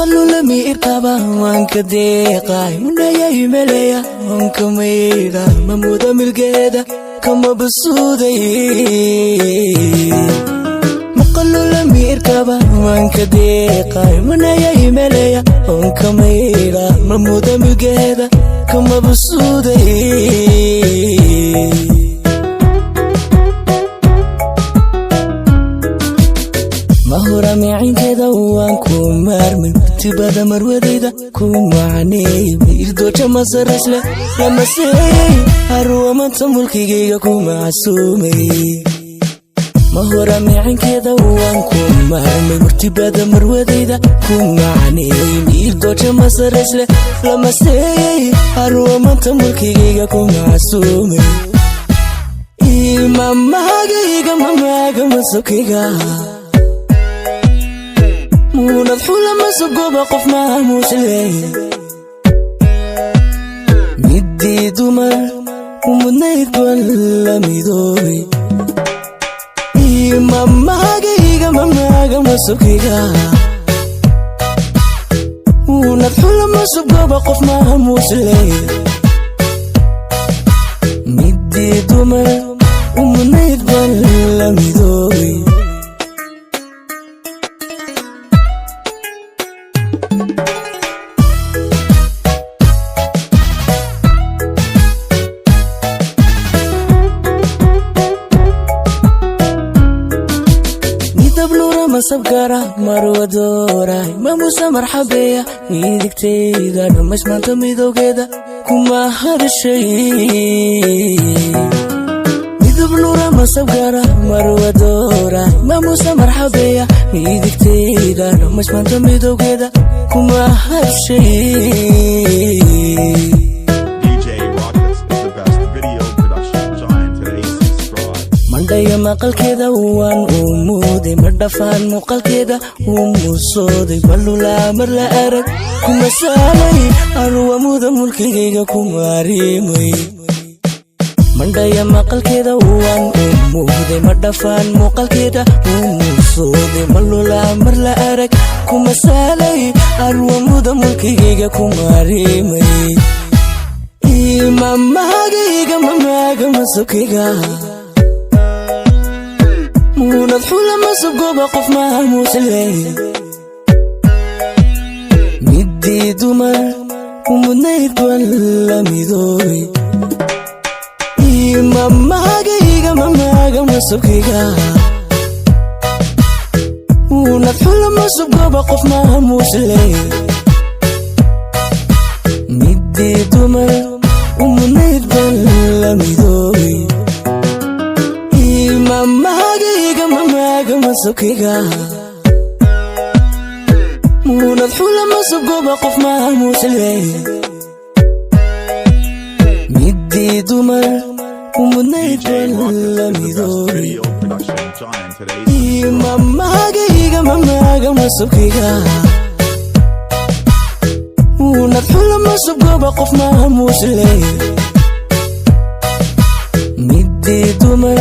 Maqalulami irkaba wanka deeqay munayay meleya wanka mayda mamuda milgeeda kama basuuday. Maqalulami irkaba wanka deeqay munayay meleya wanka mayda mamuda milgeeda kama basuuday. Mahura micinkeeda waan ku maarmay, martibada marwadayda ku macneey, miirdooja masarasle lamaseeyey, haruwamanta mulkigayga ku macsuumay. Mahura micinkeeda waan ku maarmay, martibada marwadayda ku macneey, miirdooja masarasle lamaseeyey, haruwamanta mulkigayga ku macsuumay. Mamagayga mamaaga masabkayga muunad xula masagoba qof maamuusle, midii dumar u mudnayd bal la midoobay. Mamagayga mamaaga masabkayga muunad xula masagoba qof maamuusle, midii dumar u mudnayd bal la midoobay. Midab nuura masabkara marwadooray mamusa marxabeeya midigtayda dhammays maanta midowgeeda kuma hadashay. Midab nuura masabkara marwadooray mamusa marxabeeya midigtayda dhammays maanta midowgeeda kuma hadashay. DJ Rockets is the best video production giant today. Subscribe. Mandhaya maqalkeeda waan u muuday, ma dhafaan muuqalkeeda wuu muusooday, balulaa mar la arag kuma saalay, anuwa muda mulkigayga kuma ariimay. Mandhaya maqalkeeda waan u muuday, ma dhafaan muuqalkeeda wuu muusooday, malulaa mar la arag kuma saalay, anuwa muda mulkigayga kuma ariimay. Mamagayga mamaaga masabkayga muunad xula masabgoba qof maamuusle, midii dumar u mudnayd bal la midoobay. Mamagayga mamaaga masabkayga muunad xula masabgoba qof maamuusle, midii dumar u mudnayd bal la midoobay. Mamagayga mamaaga masabkayga muunad xula masabgoba qof maamuusle, midii dumar u mudnayd DJ bal Rockets la is the best midoobay. video production giant today. Mamagayga mamaaga masabkayga muunad xula masabgoba qof maamuusle, midii dumar